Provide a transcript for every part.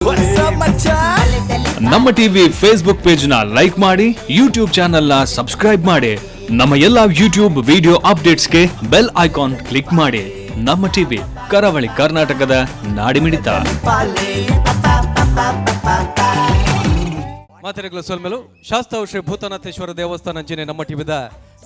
What's up, ಮಚ್ಚಾ? ನಮ್ಮ TV Facebook page ನ like ಮಾಡಿ, ಯೂಟ್ಯೂಬ್ ಚಾನೆಲ್ ನ ಸಬ್ಸ್ಕ್ರೈಬ್ ಮಾಡಿ. ನಮ್ಮ ಎಲ್ಲಾ ಯೂಟ್ಯೂಬ್ ವಿಡಿಯೋ ಅಪ್ಡೇಟ್ಸ್ಗೆ bell icon click ಮಾಡಿ. ನಮ್ಮ ಟಿವಿ, ಕರಾವಳಿ ಕರ್ನಾಟಕದ ನಾಡಿಮಿಡಿತ. ಮಾತರೆಗಳ ಸೊಲ್ಮೆಲು ಶಾಸ್ತಾವು ಶ್ರೀ ಭೂತನಾಥೇಶ್ವರ ದೇವಸ್ಥಾನ ಅಂಚಿನೆ ನಮ್ಮ ಟಿವಿದ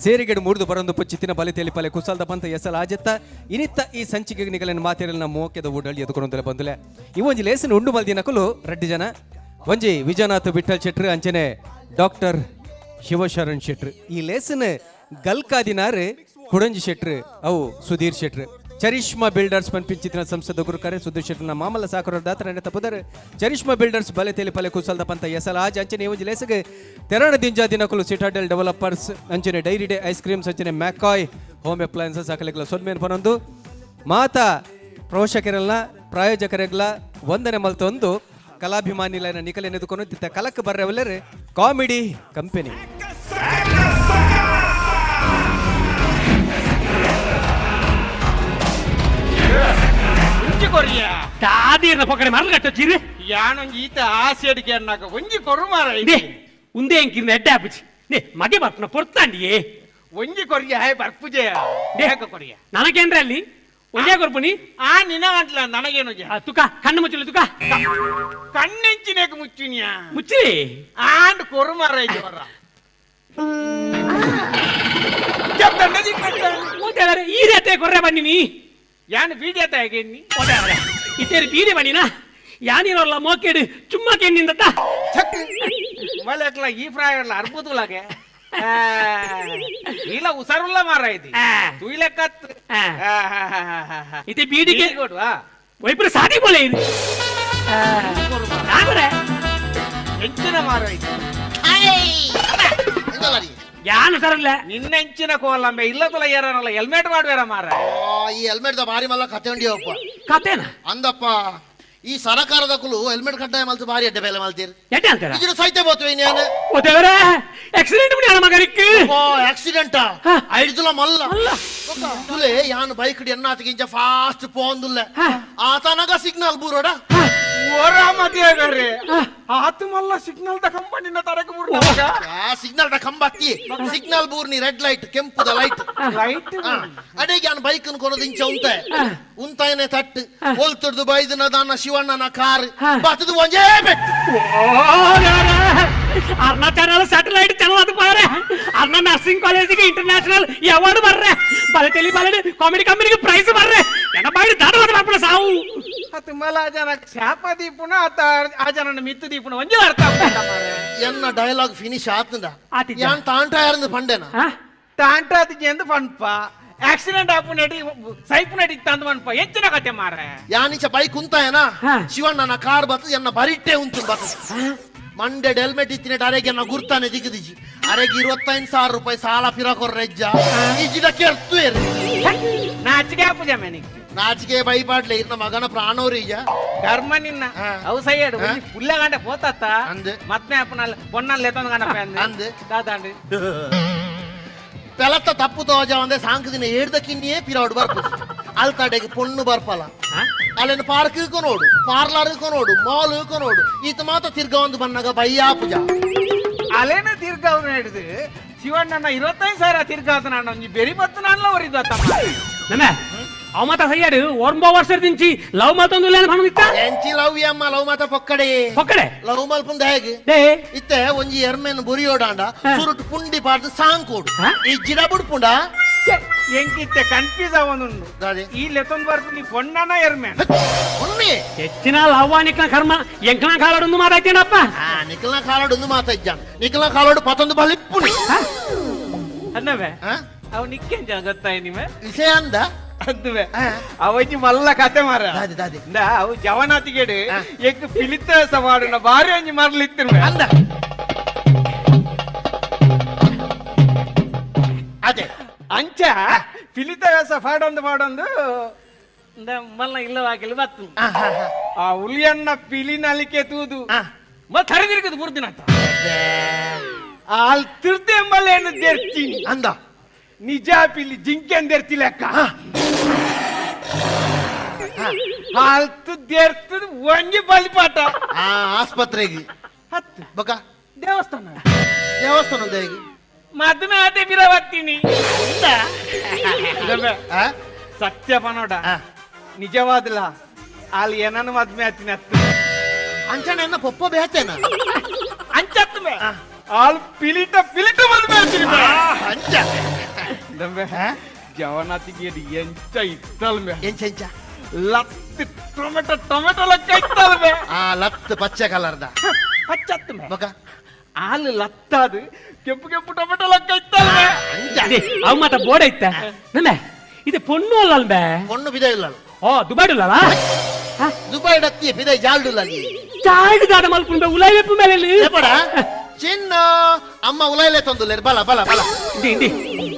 ಸೇರಿಗೆಡು ಮೂಡ್ದು ಬರೊಂದು ಪುಚ್ಚಿತ್ತಿನ ಬಲಿ ಪಲೆ ಕುಸಾಲ್ದ ಪಂತ ಎಸಲ್ ಆಜೆತ್ತ ಇನಿತ್ತ ಈ ಸಂಚಿಕೆ ನಿಗಲಿನ ಮಾತೆರಲಿನ ಮೋಕೆದ ಊಡಳಿ ಎದುಕೊಂಡಲೆ ಬಂದುಲೆ. ಈ ಒಂಜಿ ಲೇಸಿನ ಉಂಡು ಮಲ್ದಿನಕುಲು ರಡ್ಡಿ ಜನ, ಒಂಜಿ ವಿಜಯನಾಥ್ ವಿಠಲ್ ಶೆಟ್ರು, ಅಂಚನೆ ಡಾಕ್ಟರ್ ಶಿವಶರಣ್ ಶೆಟ್ರು. ಈ ಲೇಸಿನ ಗಲ್ಕಾದಿನಾರು ಕುಡಂಜಿ ಶೆಟ್ರು, ಅವು ಸುಧೀರ್ ಶೆಟ್ರು. ಚರಿಷ್ಮಾ ಬಿಲ್ಡರ್ಸ್ ಪನ್ಪಿಂಚಿತ್ತಿನ ಸಂಸ್ಥೆದ ಗುರುಕರೆ ಸುಧೀರ್ ಶೆಟ್ಟರ್ನ ಮಾಮಲ್ಲ ಸಾಕರ ದಾತ್ರ ನೆತ ಪುದರ್. ಚರಿಷ್ಮಾ ಬಿಲ್ಡರ್ಸ್ ಬಲೆ ತೇಲಿ ಪಲೆ ಕುಸಲ್ದ ಪಂತ ಎಸಲ್ ಆಜ್ ಅಂಚನೆ ಒಂಜಿ ಲೇಸಗೆ ತೆರಣ ದಿಂಜಾ ದಿನಕುಲು ಸಿಟಾಡೆಲ್ ಡೆವಲಪರ್ಸ್, ಅಂಚನೆ dairy day ice creams, ಅಂಚನೆ ಮ್ಯಾಕಾಯ್ ಹೋಮ್ ಅಪ್ಲಯನ್ಸಸ್ ಅಕಲೆಗ್ಲ ಸೊನ್ಮೇನ್ ಪನೊಂದು ಮಾತಾ ಪೋಷಕರೆಲ್ಲ ಪ್ರಾಯೋಜಕರೆಗ್ಲ ವಂದನೆ ಮಲ್ತೊಂದು ಕಲಾಭಿಮಾನಿಲೈನ ನಿಕಲೆ ನೆದುಕೊಂಡು ತಿತ್ತ ಕಲಕ್ ಬರ್ರೆವಲ್ಲರೆ ಕಾಮಿಡಿ ಕಂಪನಿ. ಒಂಜಿ ಕೊರಿಯ. ತಾದೀರ್ನ ಪೊಕ್ಕಡೆ ಮರಳು ಕಟ್ಟೊಚ್ಚಿರು. ಯಾನೊಂಜಿ ಈತ ಆಸೆ ಅಡಿಕೆ ಅನ್ನಾಕ ಒಂಜಿ ಕೊರು ಮಾರ. ನೇ ಉಂದೇ ಎಂಕಿರ್ನ ಎಡ್ಡೆ ಆಪುಜಿ ನೇ ಮಗೆ ಬರ್ಪುನ ಪೊರ್ತಾಂಡಿಯೇ. ಒಂಜಿ ಕೊರಿಯ ಹಾಯ್ ಬರ್ಪುಜೆಯ. ನೇ. ಏಕ ಕೊರಿಯ. ನನಗೇನ್ರ ಅಲ್ಲಿ ಒಂದೇ ಕೊರ್ಪುನಿ. ಆ ನಿನ ಅಂಟ್ಲ ನನಗೇನು ಜ. ಆ, ತುಕ ಕಣ್ಣು ಮುಚ್ಚಲು ತುಕ. ಕಣ್ಣೆಂಚಿನೇಕ ಮುಚ್ಚುನಿಯ? ಮುಚ್ಚಿರಿ. ಆಂಡ್ ಕೊರು ಮಾರ ಇದು ಬರ. ಓದೇವರೆ, ಈ ರೀತಿ ಕೊರ್ರೆ ಬನ್ನಿ. ಯಾನ್ ಬೀಡಿಯ ತಾಯಿಗೆ. ಓದೇವರೆ, ಇತೇರಿ ಬೀರಿ ಬನ್ನಿನ ಯಾನಿರೋಲ್ಲ ಮೋಕೇಡು ಚುಮ್ಮಾ ಕೆನ್ನಿಂದತ್ತ. ಮಲಕ್ಲ ಈ ಪ್ರಾಯ ಅರ್ಬುದುಲಾಗೆ ಇಲ್ಲ ಹುಷಾರುಲ್ಲ ಮಾರ ಇದು. ಆ. ತುಯ್ಲಕ್ಕತ್. ಆ. ಇತ್ತೆ ಬೀಡಿಗೆ ಕೊಡುವ. ಒಯ್ಪುರ ಸಾದಿ ಬೋಲೆ ಇದು ನಾಗುರೆ. ಹೆಂಚಿನ ಮಾರ ಇದು. ಯಾನು ಸರಲ್ಲ. ನಿನ್ನ ಹೆಂಚಿನ ಕೋಲಂಬೆ ಇಲ್ಲದಲ್ಲ ಏರನಲ್ಲ ಹೆಲ್ಮೆಟ್ ಮಾಡ್ಬೇಡ ಮಾರ. ಈ ಹೆಲ್ಮೆಟ್ the ಬಾರಿ ಮಲ್ಲ ಕತೆ ಉಂಡಿಯಪ್ಪ. ಕತೆನ? ಅಂದಪ್ಪ, ಈ ಸರಕಾರದ ಕುಲು ಹೆಲ್ಮೆಟ್ ಕಡ್ಡಾಯ ಮಲ್ತು ಬಾರಿ ಅಡ್ಡ ಬೇಲೆ ಮಲ್ತೀರ್. ಎಡ್ಡೆ ಅಂತಾರ. ಇದ್ರ ಸೈತೆ ಬೋತು ಇನ್ನೇನು. ಓದೇವರೆ, ಆಕ್ಸಿಡೆಂಟ್ ಬಿಡಿ ಮಗನಿಕ್. ಓ ಆಕ್ಸಿಡೆಂಟ್. ಹಾ. ಐಡ್ದುಲ ಮಲ್ಲ. ಮಲ್ಲ. ತುಲೆ ಯಾನ್ ಬೈಕ್ ಎನ್ನಾತಗಿಂಚ ಫಾಸ್ಟ್ ಪೋಂದುಲ್ಲೆ. ಹಾ. ಆತನಗ ಸಿಗ್ನಲ್ ಬೂರೋಡ. ಓರ ಮದ್ಯ ಬೇರೆ ಆತು ಮಲ್ಲ ಸಿಗ್ನಲ್ the ಕಂಪನಿನ ತರಕ ಬಿಡ್ನ. ಆ signal the ಕಂಬತ್ತಿ signal ಬೂರ್ನಿ red light, ಕೆಂಪುದ light. Light. ಅಡೆಗೆ ಯಾನ್ ಬೈಕ್ ಕೊನೋದು ಇಂಚ ಉಂತ ಉಂತಾಯನೆ ತಟ್ಟು ಒಲ್ತುಡ್ದು ಬೈದನ ದಾನ ಶಿವಣ್ಣನ ಕಾರ್ ಹಾ. ಬತ್ತದು ಒಂಜೇ ಬೆಟ್ಟು. ಅರ್ಣ channel satellite channel ಅದು ಪಾರೆ ಅರ್ಣ ನರ್ಸಿಂಗ್ ಕಾಲೇಜಿಗೆ ಇಂಟರ್ನ್ಯಾಷನಲ್ ಅವಾರ್ಡ್ ಬರ್ರೆ ಬಲೆ ತೆಲಿ ಬಲೆ ಕಾಮಿಡಿ ಕಂಪನಿಗೆ ಪ್ರೈಸ್ ಬರ್ರೆ ಎನ್ನ ಬಾಯಿ ದಾಡ ಬರ್ಪಣ ಸಾವು. ಆತು ಮಲ್ಲ ಆ ಜನ ಶಾಪ ದೀಪುನ ಆತ ಆ ಜನನ ಮಿತ್ತು ದೀಪುನ ಒಂಜಿ ಅರ್ಥ ಆಪುಂಡ ಮಾರ್ರೆ. ಎನ್ನ ಡೈಲಾಗ್ ಫಿನಿಶ್ ಆತಂದ. ಆತಿಜ್ಜ? ಯಾನ್ ತಾಂಟ ಯಾರಂದು ಪಂಡೆನ. ಆ? ತಾಂಟಾತಿಗೆ ಎಂದು ಪನ್ಪ ಆಕ್ಸಿಡೆಂಟ್ ಆಪುನಡಿ ಸೈಪುನಡಿ ತಂದು ಪನ್ಪ ಎಂಚಿನ ಕತೆ ಮಾರ್ರೆ. ಯಾನಿಚ ಬೈಕ್ ಉಂತಾಯನ. ಹಾ. ಶಿವಣ್ಣನ ಕಾರ್ ಬತ್ತು ಎನ್ನ ಬರಿಟ್ಟೆ ಉಂತು ಬತ್ತು ಮಂಡೆ ಹೆಲ್ಮೆಟ್ ಇತ್ತಿನ ಅರೆಗೆ ಎನ್ನ ಗುರ್ತಾನೆ ದಿಗದಿಜಿ ಅರೆಗೆ 25,000 ರೂಪಾಯಿ ಸಾಲ ಪಿರ ಕೊರ್ರೆಜ್ಜ ಇಜ್ಜಿಡ ಕೆರ್ತು ಏರಿ. ನಾಚಿಕೆ ಆಪುಜ ಮೆನಿಕ್. ನಾಚಿಕೆ ಬೈಪಾಡ್ಲೆ ಇರ್ನ ಮಗನ ಪ್ರಾಣೋರೀಜ. ಕರ್ಮ ನಿನ್ನ. ಹಾ. ಅವು ಸೈಯಡು ಹಾ. ಒಂಜಿ ಪುಲ್ಲ ಗಂಟೆ ಪೋತತ್ತ. ಅಂದ್. ಮತ್ಮೆ ಆಪುನಲ್ಲ ಪೊನ್ನಲ್ ಎತ್ತೊಂದು ಗಂಡ. ಅಂದ್. ದಾದಾಂಡ್. ಪೆಲತ್ತ ತಪ್ಪು ತೋಜ ಒಂದೇ ಸಾಂಕದಿನ ಏಡ್ದ ಕಿನ್ನಿಯೇ ಪಿರಾಡು ಬರ್ಪು ಅಲ್ತಾಡೆಗೆ ಪೊಣ್ಣು ಬರ್ಪಲ. ಅಲ್ಲೇನು ಪಾರ್ಕ್ ಕೊನೋಡು, ಪಾರ್ಲರ್ ಕೊನೋಡು, ಮಾಲ್ ಕೊನೋಡು, ಈತ ಮಾತ ತಿರ್ಗ ಒಂದು ಬನ್ನಗ ಬಯ್ಯಾಪುಜ. ಅಲೇನ ತಿರ್ಗಾವ್ ಹಿಡಿದು ಶಿವಣ್ಣನ 25,000 ತಿರ್ಗಾದ ನಾನು ಒಂಜಿ ಬೆರಿ ಬತ್ತು ನಾನ್ಲ ಒರಿದ ತಮ್ಮ. ನಮ್ಮೆ ಅವ ಮಾತ ಸಯ್ಯಾಡು ಒಂಬ ವರ್ಷ ದಿಂಚಿ ಲವ್ ಮಾತೊಂದು ಇಲ್ಲ ಪಣ ಎಂಚಿ ಲವ್ ಯಮ್ಮ ಲವ್ ಮಾತ ಪೊಕ್ಕಡೆ. ಪೊಕ್ಕಡೆ. ಲವ್ ಮಲ್ಪುಂದ ಹೇಗೆ? ಡೇ. ಇತ್ತೆ ಒಂಜಿ ಎರ್ಮೆನ್ ಬುರಿಯೋಡಾಂಡ ಸುರುಟು ಪುಂಡಿ ಪಾಡ್ದು ಸಾಂಕೋಡು. ಹಾ? ಈ ಜಿಡ ಬುಡ್ಪುಂಡ. ಎಂಕಿತ್ತೆ ಕನ್ಫ್ಯೂಸ್ ಅವನುಂಡು. ದಾದೆ? ಈ ಲೆತ್ತೊಂದು ಬರ್ಪು ನೀ ಪೊಣ್ಣನ ಎರ್ಮೆ? ಒಮ್ಮೆ. ಹೆಚ್ಚಿನ ಲವ್ ನಿಕ್ನ ಕರ್ಮ ಎಂಕನ ಕಾಲಡೊಂದು ಮಾತಾಡ್ತೀನಪ್ಪ. ಆ ನಿಖಲ್ನ ಕಾಲೋಡು ಒಂದು ಮಾತಾಜ್ಜ ನಿಖಲ್ನ ಕಾಲೋಡು ಪತೊಂದು ಬಲಿಪ್ಪುಣಿ. ಅನ್ನವೇ. ಹಾ? ಅವ್ ನಿಕ್ಕೆಂಚ ಗೊತ್ತಾಯ್ ನಿಮೆ? ವಿಷಯ ಅಂದ. ಅಂದುವೆ. ಹಾ. ಅವಜ್ಜಿ ಮಲ್ಲ ಕತೆ ಮಾರ. ದಾದೆ ದಾದೆ? ಇಂದ ಅವು ಜವನಾತಿಗೆಡು ಹಾ. ಎಕ್ ಪಿಲಿತ ಸವಾಡುನ ಬಾರಿ ಒಂಜಿ ಮರ್ಲಿತ್ತಿರ್ವೆ. ಅಂದ ಅದೇ. ಅಂಚ ಪಿಲಿತ ವೇಷ ಪಾಡೊಂದು ಪಾಡೊಂದು ಇಂದ ಮಲ್ಲ ಇಲ್ಲವಾಗಿಲ್ಲ ಬತ್ತು. ಆ, ಹಾ, ಹಾ. ಆ ಹುಲಿಯನ್ನ ಪಿಲಿ ನಲಿಕೆ ತೂದು ಆ. ಮತ್ ಹರಿದಿರ್ಗದು ಬುರ್ದಿನ ಆಲ್ ತಿರ್ದೆ ಎಂಬಲ್ಲೇನು ದೆರ್ತೀನಿ. ಅಂದ. ನಿಜ ಪಿಲಿ ಜಿಂಕೆ ದೆರ್ತಿ ಲೆಕ್ಕ. ಹಾ. ಹಾಲ್ತು ದೇರ್ತದ ಒಂಜಿ ಬಲಿಪಾಟ. ಆ ಆಸ್ಪತ್ರೆಗೆ. ಹತ್ತು. ಬೊಕ? ದೇವಸ್ಥಾನ. ದೇವಸ್ಥಾನ ಹೇಗೆ? ಮದ್ಮೆ ಆತೆ ಬಿರವತ್ತೀನಿ. ಆ? ಸತ್ಯ ಪನೋಡ. ಆ. ನಿಜವಾದಲ ಅಲ್ಲಿ ಏನನ್ನು ಮದ್ಮೆ ಆತೀನಿ ಅತ್ತು. ಅಂಚನೆ ಎನ್ನ ಪೊಪ್ಪ ಬೇತೇನ? ಅಂಚತ್ತು ಮೇ ಆಲ್ ಪಿಲಿಟ ಪಿಲಿಟ ಮದ್ಮೆ ಆತೀನಿ ಬೇ. ಅಂಚ. ದಂಬೆ ಜವನಾತಿಗೆ ಅದು ಎಂಚ ಇತ್ತಲ್ ಮೇ. ಎಂಚ ಎಂಚ? ಲತ್ತಿ ಟೊಮೆಟೊ ಟೊಮೆಟೊ ಲಕ್ಕ ಇತ್ತಲ್ ಮೇ. ಆ ಲತ್ ಪಚ್ಚೆ ಕಲರ್ದ? ಪಚ್ಚತ್ತು ಮೇ. ಬೊಕ? ಆಲ್ ಲತ್ತಾದು ಕೆಂಪು ಕೆಂಪು ಟೊಮೆಟೊ ಲಕ್ಕ ಇತ್ತಲ್ ಮೇ. ಅಂಚ. ಅವು ಮಾತ ಬೋರ್ಡ್ ಐತ ನಮ್ಮ ಇದು ಪೊಣ್ಣು ಅಲ್ಲ ಬೇ. ಪೊಣ್ಣು ಬಿದ ಇಲ್ಲ. ಓ ದುಬಾಯ್ಡುಲ್ಲಲ್ಲ? ದುಬೈ ಡತ್ತಿ ಬಿದೈ ಜಾಲ್ಡುಲ್ಲ ಅಲ್ಲಿ. ಚಾರ್ಡ್ ದಾದ ಮಲ್ಪುಂಡ ಉಲಾಯ್ ವೆಪ್ಪು ಮೇಲೆ. ಏಪಡ ಚಿನ್ನ ಅಮ್ಮ ಉಲಾಯ್ಲೆ ತಂದುಲ್ಲೇರ್, ಬಲ ಬಲ ಬಲ. ಇಂಡಿ ಇಂಡಿ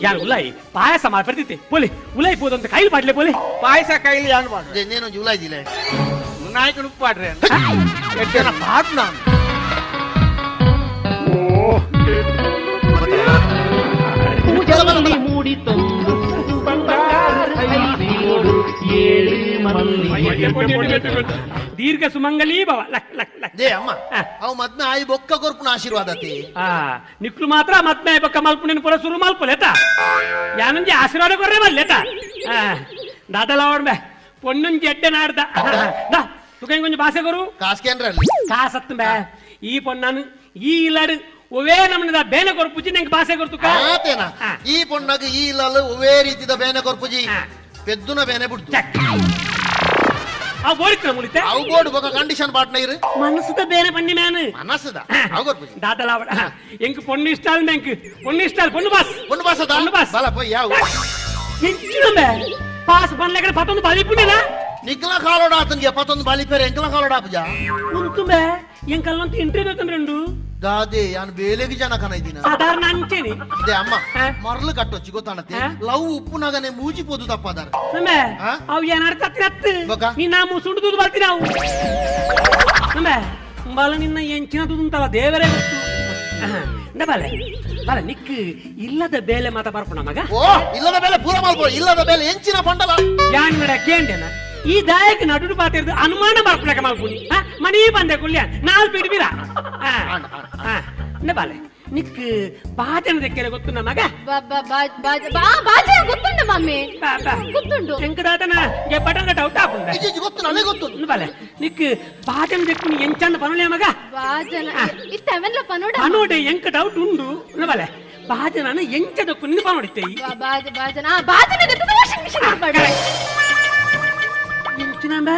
ಯಾರು ಉಲಾಯಿ ಪಾಯಸ ಮಾಡಿ ಬರ್ತಿತ್ತೆ ಪೋಲಿ ಉಲಾಯಿ ಪೋದಂತ ಕೈಲಿ ಪಾಡ್ಲೆ ಪೋಲಿ. ಪಾಯಸ ಕೈಲಿ ಯಾನ್ ಪಾಡ್ರೆ? ನೇನೊಂಜಿ ಉಲಾಯ್ದಿಲೆ. ನಾಯಕನು ಪಾಡ್ರೆ ಎಟ್ಟೆನ ಪಾಡ್ ನಾನು. ಬಲ ಬಲ ಬಲ. ದೀರ್ಘ ಸುಮಂಗಲಿ ಭವ luck luck luck. They ಅಮ್ಮ. ಆ. ಅವು ಮದ್ಮೆ ಆಯಿ ಬೊಕ್ಕ ಕೊರ್ಪುನ ಆಶೀರ್ವಾದ ಅತಿ. ಆ ನಿಕ್ಲು ಮಾತ್ರ ಮತ್ಮೆ ಪಕ್ಕ ಮಲ್ಪು ಪೂರ ಶುರು ಮಲ್ಪುಲೇತ ಯಾನೊಂಜಿ ಆಶೀರ್ವಾದ ಕೊರ್ರೆ ಮಲ್ಲೇತ ದಾದಲ ಬೇ ಪೊಣ್ಣುಂಜಿ ಎಡ್ಡೆ ನಾಡ್ದ ದಾ ತುಕ కొంచెం ಭಾಷೆ ಕೊರು. ಕಾಸ್ಕೇನ್ರ ಅಲ್ಲಿ. ಕಾಸತ್ತು ಬೇ ಈ ಪೊಣ್ಣನು ಈ ಇಲ್ಲಡು ಒವೇ ನಮ್ಮದ ಬೇನೆ ಕೊರ್ಪುಜಿ ನಂಗೆ ಭಾಷೆ ಕೊರ್ತುಕ. ಆತೇನ? ಆ. ಈ ಪೊಣ್ಣಗ ಈ ಇಲ್ಲಲ್ಲ ಒವೇ ರೀತಿದ ಬೇನೆ ಕೊರ್ಪುಜಿ. ಆ. ಪೆದ್ದುನ ಬೇನೆ ಬಿಡ್ತು. ಚಕ್ ಅವು ಬೋಡಿತ್ತು ಮುಳಿತೆ. ಅವು ಬೋರ್ಡ್ ಬೊಕ್ಕ ಕಂಡೀಷನ್ ಪಾಟ್ನ ಇರು. ಮನಸ್ಸುದ ಬೇನೆ ಪಣ್ಣಿ ಮ್ಯಾನು. ಮನಸ್ಸುದ ಅವು ಕೊರ್ಪುಜಿ. ದಾದಲ ಎಂಕ್ ಪೊಣ್ಣು ಇಷ್ಟ ಅಲ್ಲ ಎಂಕ್ ಪೊಣ್ಣು ಇಷ್ಟ ಅಲ್ಲ ಪೊಣ್ಣು ಬಾಸ್. ಪೊಣ್ಣು ಬಾಸದ. ಪೊಣ್ಣು ಬಾಸ್. ಬಲ ಪೊಯ್ ಯಾವು. ಎಂಚಿನ ಬೇ ಪಾಸ್ ಬನ್ಲೆಗಡೆ ಪತ್ತೊಂದು ಬಲಿಪುಣಿನ. ನಿಕ್ಲ ಕಾಲೋಡ ಆತನ್ಗೆ ಪತ್ತೊಂದು ಬಾಲಿ ಪೇರೆ ಎಂಕ್ಲ ಕಾಲೋಡ ಆಪುಜ. ಉಂತು ಬೇ ಎಂಕಲ್ಲಂತೂ ಇಂಟರ್ವ್ಯೂ ತಂದ್ರಂಡು. ದಾದೆ ಯಾನ್ ಬೇಲೆಗೆ ಜನ ಕನ ಇದ್ದೀನ. ಸಾಧಾರಣ ಅಂಚೇನಿ. They ಅಮ್ಮ. ಆ? ಮರಳು ಕಟ್ಟೊಚ್ಚಿ ಗೊತ್ತಾಣತೆ. ಆ? ಲವ್ ಉಪ್ಪುನಾಗನೆ ಮೂಜಿ ಪೋದು ತಪ್ಪಾದಾರ. ನಮ್ಮ ಆ? ಅವು ಏನಾರು ತತ್ತಿನತ್ತು. ಬೊಕ? ನೀ ನಾ ಸುಂಡು ದೂದು ಬರ್ತೀನಿ ಅವು ನಮ್ಮ ಬಲ ನಿನ್ನ ಎಂಚಿನ ದೂದುಂತಲ್ಲ ದೇವರೇ ಗೊತ್ತು. ಇಂದ ಬಾಲೆ ಬಾಲೆ ನಿಕ್ ಇಲ್ಲದ ಬೇಲೆ ಮಾತ ಬರ್ಪುಣ ಮಗ. ಓ ಇಲ್ಲದ ಬೇಲೆ ಪೂರ ಮಲ್ಪೋ ಇಲ್ಲದ ಬೇಲೆ ಎಂಚಿನ ಪಂಡಲ. ಯಾನ್ ನಡ ಕೇಂಡೆನ ಈ ದಾಯಕ ನಡುಡು ಪಾತಿರ್ದು ಅನುಮಾನ ಬರ್ಪುಣಕ ಮಲ್ಪುನಿ ಮಣಿ ಬಂದೆ ಕುಲ್ಯ ನಾಲ್ ಪಿಡಿ ಬಿರ. ಇಂದ ಬಾಲೆ ನಿಕ್ ಬಾಜನ ದಕ್ಕೆರೆ ಗೊತ್ತು ಮಗ. ಬಾ ಬಾ ಬಾ ಬಾ ಬಾ ಬಾಜನ ಗೊತ್ತುಂಡು ಮಮ್ಮಿ. ಬಾ, ಬಾ. ಗೊತ್ತುಂಡು. ಎಂಕದಾತನ ಗೆಪ್ಪಟಂಗ ಡೌಟ್ ಆಪುಂಡೆ. ಇಜ್ಜಿ ಗೊತ್ತು ನನಗೆ ಗೊತ್ತು. ಇಂದ ಬಾಲೆ ನಿಕ್ ಬಾಜನ ದೆಕ್ಕುನಿ ಎಂಚಂದ ಪನುಲೆ ಮಗ. ಬಾಜನ ಇತ್ತ ಅವೆಲ್ಲ ಪನೋಡ. ಪನೋಡೆ ಎಂಕ ಡೌಟ್ ಉಂಡು ಬಾಲೆ ಬಾಜನ ಎಂಚ ದಕ್ಕು ನಿಂದು ಪನೋಡಿತ್ತೆ. ಬಾಜ ಬಾಜನ ಆ ಬಾಜನ ಗೊತ್ತದ ವಾಷಿಂಗ್ ಮಿಷಿನ್ ಪಾಡು. ಎಂಚಿನಂಬ